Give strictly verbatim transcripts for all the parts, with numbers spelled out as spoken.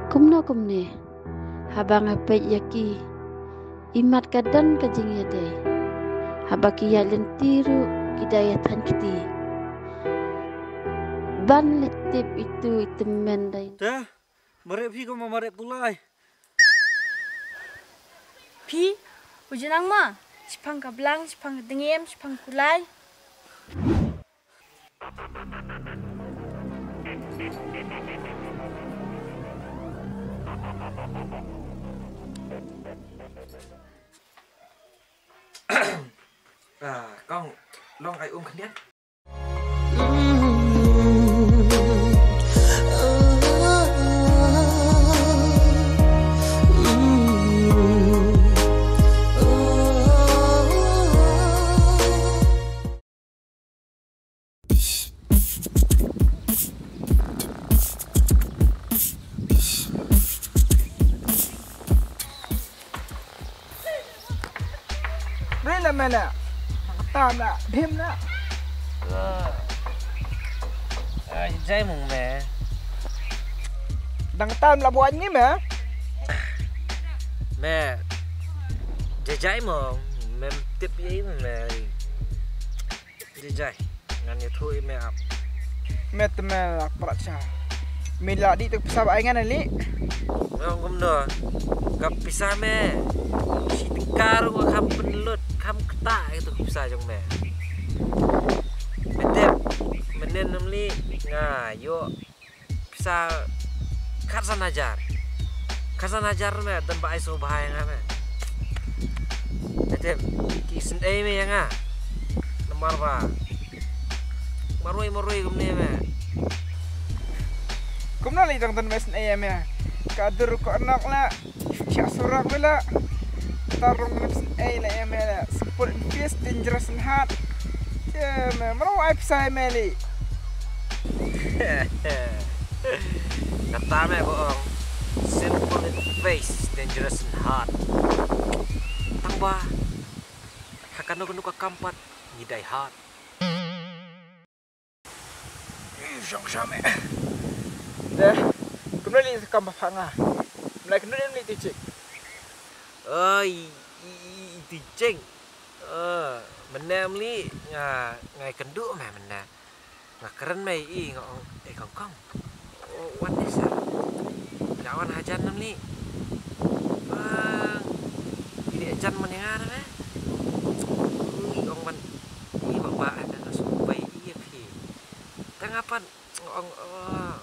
Kumno kumne, haba nga peit ïa ki, imat ka don ka jingïadei. Haba ki ïaid lynti ruh ki da ïathaiñ kti. Ban leh tip itu i tymmen dei. Te, mareh phi kumba mareh kulai. Phi, u jinang ma, shipang ka blang, shipang ka dngiem, shipang kulai. Ah, kong, long ai um khyndiat. Dei la me la. Tam la, dim la. Ai, jai mong me. Dang tam la buat ni me. Me. Jai jai mong, me tip ye me. Jai jai. Ngan ïathuh ïa me ap. Me te me la prat sha. Me la dih tu pisa ba ai ngan ali. Me ong kumno. Ka pisa me. Shi tyngka ruh kham pynlut, kham kta ïa tu pisa jong me. Me tip. Mynnin ym li nga ïoh pisa khatsan hajar. Khatsan hajar me, don ba ai sngewbha ïa nga me. Te tip, ki isynei me ïa nga. Namar ba marwei marwei kumne me. Kumno lei tang don me isynei ïa me. Ka dur ko nok la. Shah surok me la. Tarong me isynei la ïa me la. Simple and fierce, dangerous and hard. Te me, mano ai pisa ïa me lei. Kata me ba ong, simple in face, dangerous in heart. Tang ba ha kano kano ka kam pat ngi die hard. Ih, shong shame. Deh, kumno lei kam ba pha nga. Mlai kumno lei ti chik. Oi, i, i, i ti chik. Eh, mynne ym li nga, nga ïakynduh me mynne. Nga kren me i nga ong, "Eh, kong kong. Oh, what is that?" Nga wan hajan ym li. Bang. Ini hajan man ïa nga na me. Ui, ong man. I ba ba ana nga sumpai i ïa phi. Tang apan nga ong, oh.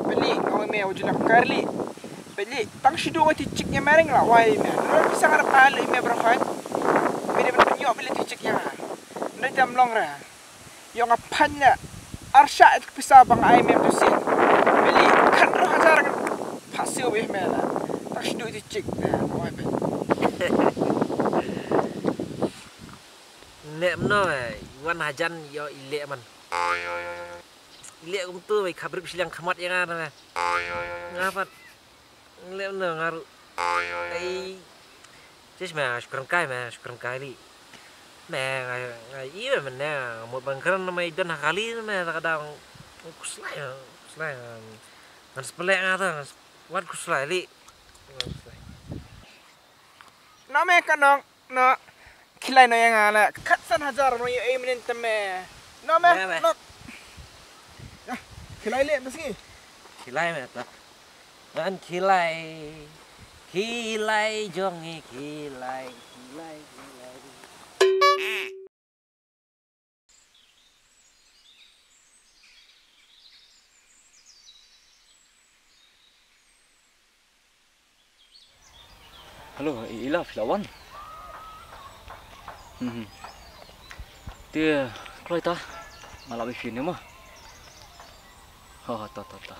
Peit lei, ong ïa me u junak kar lei. Peit lei, tang shidu nga ti chik ïa me ring la wai me. Nang pisa nga da pal ïa me bro khan. Me dei ban pynïoh peit lei ti chik ïa nga. Nang jam long ra. Ïoh nga phan ïa. Arshah ïa pisa ba nga ai me tu sien. Peit lei, khan roh hajar nga. Pha siew ïa me la. Tang shidu ti chik. Wai peit. Ne mno me, wan hajan ïoh i leh man. Leh kumtu, bai khap rip shiliang khmat ïa nga na me. Nga pat. Leh na nga ruh. Ai. Tis me, shukran kai me, shukran kai lei. Me, nga, nga, i me, me, nga, mut ban kren na me, don ha kali me, ta ka dang. Kuslai, kuslai. Ngan spelek nga ta, ngan sp-, wat kuslai lei. Ngan kuslai. Na me ka nong. No, khilai no ïa nga la. Khatsan hajar no ïa ei mynnin te me. No me, me, me. No. Ya, khilai leh bas ngi. Khilai me ta. Ngan khilai. Khilai jong ngi khilai, khilai, khilai. Hello, i, i la phi la wan. Hmm. Te kloi ta. Nga la bai phi ne ma. Ha ha, ta ta ta.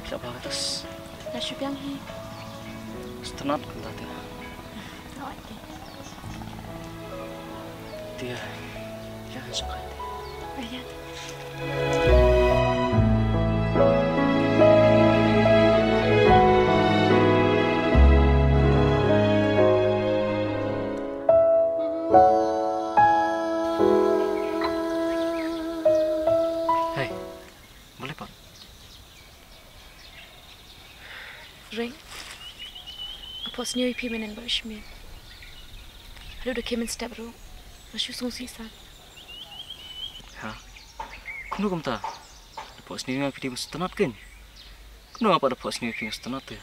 Sa ba tas. Na shu biang hi. Stenat kata te. Awak ke. Tia. Ya, suka. Ya. Ring, nga phohsniew ïa phi mynnin ba u shmit. Haduh da khie mynstep ruh nga shu sngewsih sat. Ha? Kumno kumta? Da phohsniew ïa phi te nga sngewtynnat kein. Kumno nga pat da phohsniew ïa phi nga sngewtynnat te?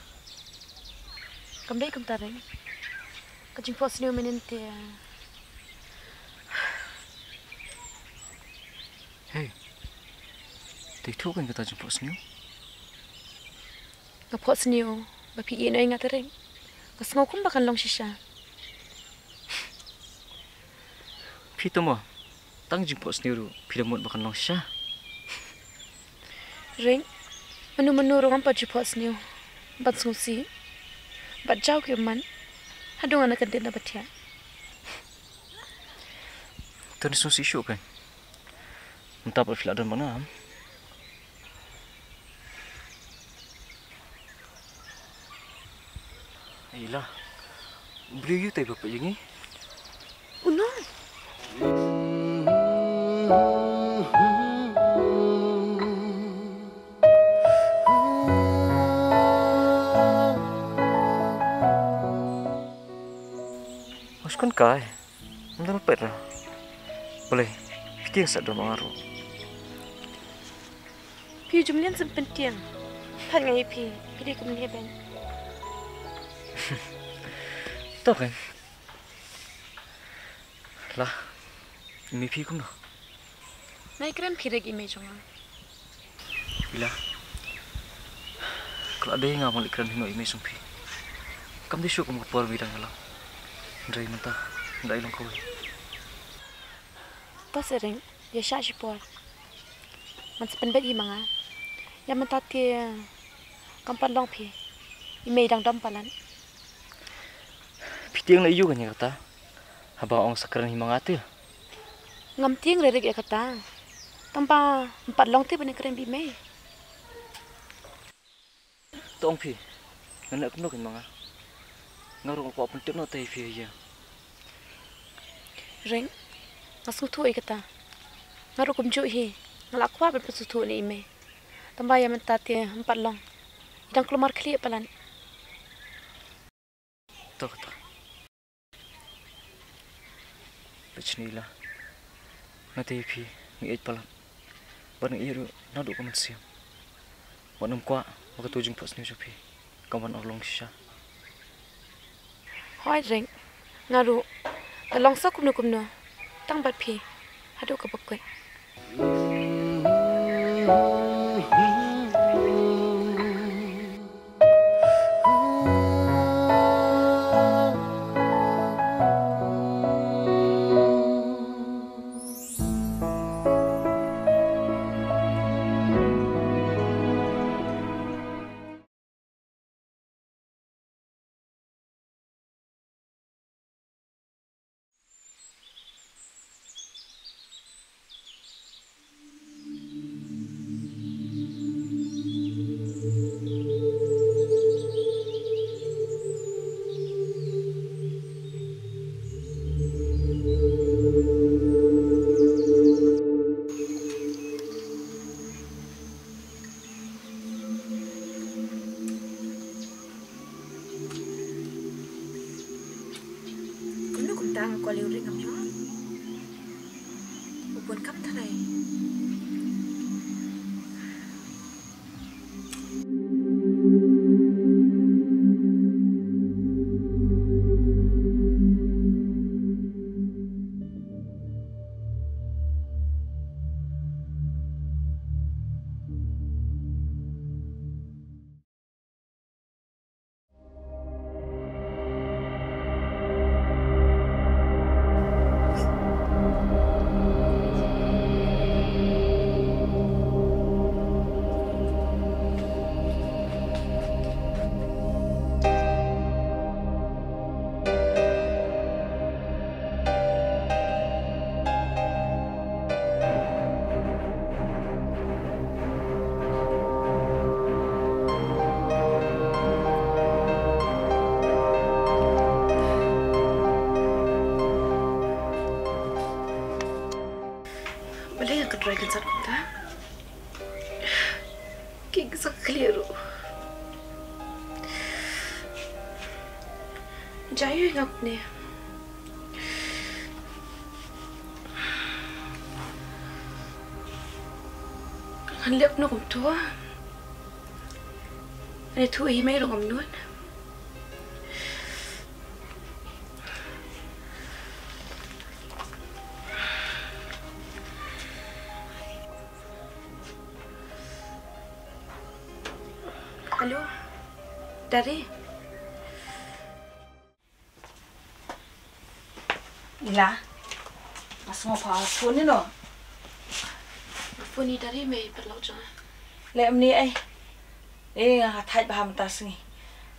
Kam dei kumta Ring. Ka jingphohsniew mynnin te. Hei. Te thuh kein kata jingphohsniew. Nga phohsniew ba phi ïehnoh ïa nga te Ring. Nga sngew kumba kan long shisha. Phi to mo, tang jingphohsniew ruh phi da mut ba kan long shisha. Ring, mano mano ruh ngam pat ju phohsniew ban sngewsih bad jaw ki ummat haduh nga na kyndit na ba thiah. To ngin sngewsih shuh kein. Mynta pat phi la don bad nga, em? Ai la. U briew ïa utai ba peit ïa ngi. U no. Mas kun kai. Ym don peit ra. Balei, phi tieng sa don ma nga ruh. Phi ju mlien shen pyntieng. Phan nga ïa phi, phi dei kum ne ben. To kan. La. I mei phi kumno? Nai kren phi rek i mei jong nga. Ila. Ka la dei nga ban leh kren hi noh i mei jong phi. Kam dei shuh kum ka por ba dang ïalam. Hynrei mynta nga dei long kawei. To Sering, ïa shah shipor. Ngan sa pynbeit hi ma nga. Ïa mynta te kam pat long phi i mei dang dom palat. Phi tieng la ïa u kane kata. Haba ong sa kren hi ma nga te. Ngam tieng re rek ïa kata. Tang ba ym pat long te ban ïa kren bad i mei. To ong phi, ngan leh kumno kein ma nga. Nga ruh nga kwah pyntip noh te ïa phi ïa. Ring, nga sngewthuh ïa kata. Nga ruh kumjuh hi, nga la kwah ban pynsngewthuh ne i mei. Tang ba ïa mynta te ym pat long. I dang kulmar khlieh palat. To kata. Peit shane la. Nga te ïa phi nga ïeit palat. Bad nga ïeit ruh naduh ka mynsiem. Bad ngam kwah ba kato jingphohsniew jong phi kan wan urlong shisha. Hooid Ring, nga ruh nga long sa kumno kumno tang bad phi haduh kaba kut. Kumno kumta nga call ïa u Ring ngam ïoh. U bun kam tharai. Balei nga kynroi kynsan kumta? Ki sa khlieh ruh. Jai ïa nga kumne. Kan lep no kumto. Ane tu i mei rong amnon. Hello. Dari. Ila. Nga sngew pha phone ïa no. Phone ïa Dari mei paralok jong nga. Leh mynne ei. Eh, nga thait bha mynta sngi.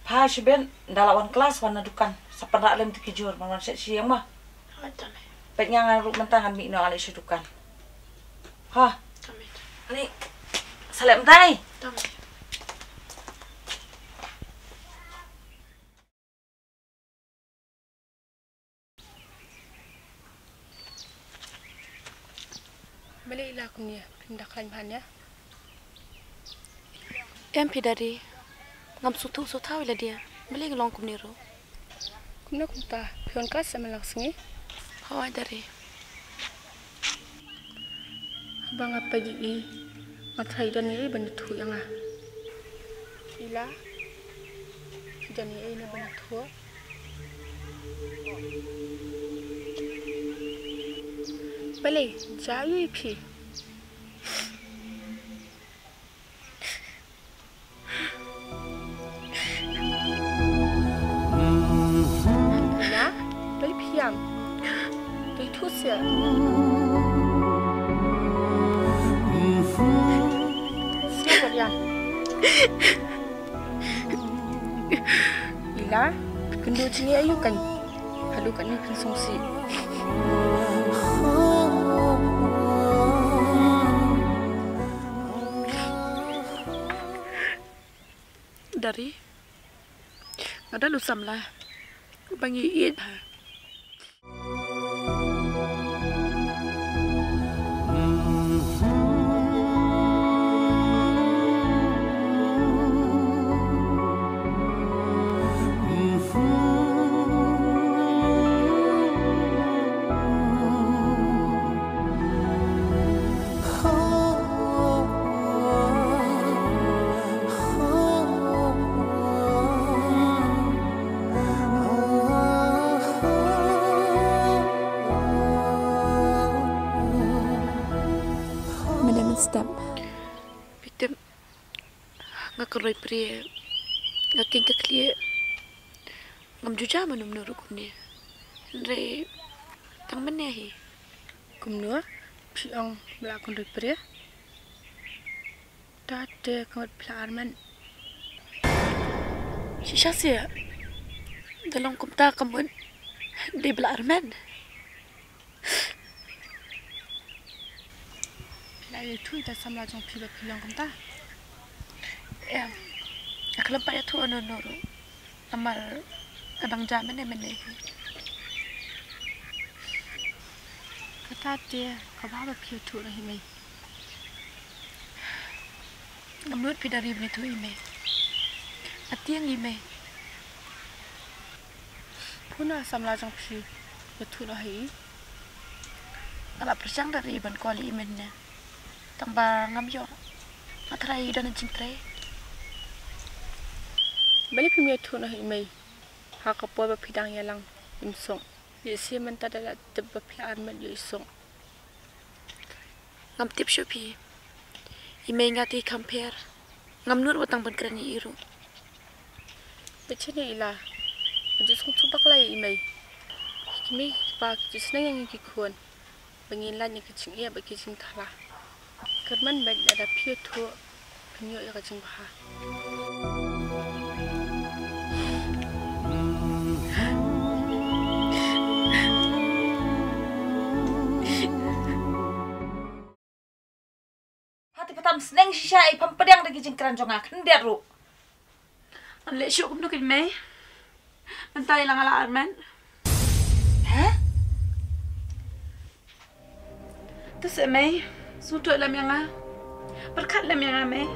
Pha shibit, da la wan klas wan na dukan. Sa pynrah lem tu ki jur, man wan shet shi ïa ma. Hooid, te mei. Peit nga ngan ruh mynta ngan mih noh ngan leit sha dukan. Ha. Te mei. Ani. Sa leh mynta ei. Te mei. Balei la kumne, phim da khlaiñ bha ne? Em phi Dari, ngam sngewthuh sngewthaw ïa lade, balei nga long kumne ruh? Kumno kumta, phi wan klas em la ka sngi? Hooid Dari. Haba nga peit ïa i, nga tharai don ei ban ïathuh ïa nga. Ila, don ei ne ban ïathuh? Balei, jia ïa phi. Ila, balei phi ïam? To ïathuh seh. Sngap wat ïam. Ila, phi kynduh jingeh aïu kan? Haduh katne phin sngewsih. Dari, nga don u samla ba ngi ïeit bha. Mynne mynstep. Phi tip, nga kynroi pyrshah, nga kynja ka khlieh. Ngam ju jia mano mano ruh kumne. Hynrei tang mynne hi. Kumno? Phi ong ba la kynroi pyrshah? Te te ka mut phi la armet. Shisha seh. Da long kumta ka mut dei ba la armet. Phi la ïathuh ïa i samla jong phi ba phi long kumta? Em. Nga khlem pat ïathuh ïano ïano ruh. Namar ka dang jia mynne mynne. Kata te kaba bha ba phi ïathuh noh hi mei. Ngam nud phi Dari ban ïathuh hi mei. Atieng hi mei. Phone ïa i samla jong phi, ïathuh noh hi. Nga la pyrshang Dari ban call ïa i mynne. Tang ba ngam ïoh. Nga tharai i don jingtrei. Balei phim ïathuh noh hi mei? Ha ka por ba phi dang ïalang im suk. Ïa shisha mynta da la tip ba phi la armet ïa i suk. Ngam tip shuh phi. I mei nga te i kham pher. Ngam nud wat tang ban kren ïa i ruh. Phi shane Ila. Nga ju sngewthuh bakla ïa i mei. Ki mei ki pa ki ju sneng ïa ngi ki khun. Ba ngin lait na ki jingeh bad ki jingthala. Kyrmen bad lada phi ïathuh phin ïoh ïa ka jingbha. Hati patam sneng shisha, i pham pdiang da ki jingkren jong nga khyndiat ruh. Ngan leh shuh kumno keiñ mei? Mynta i la nga la armet. Heh? To seh mei, sngewthuh lem ïa nga. Pyrkhat lem ïa nga mei.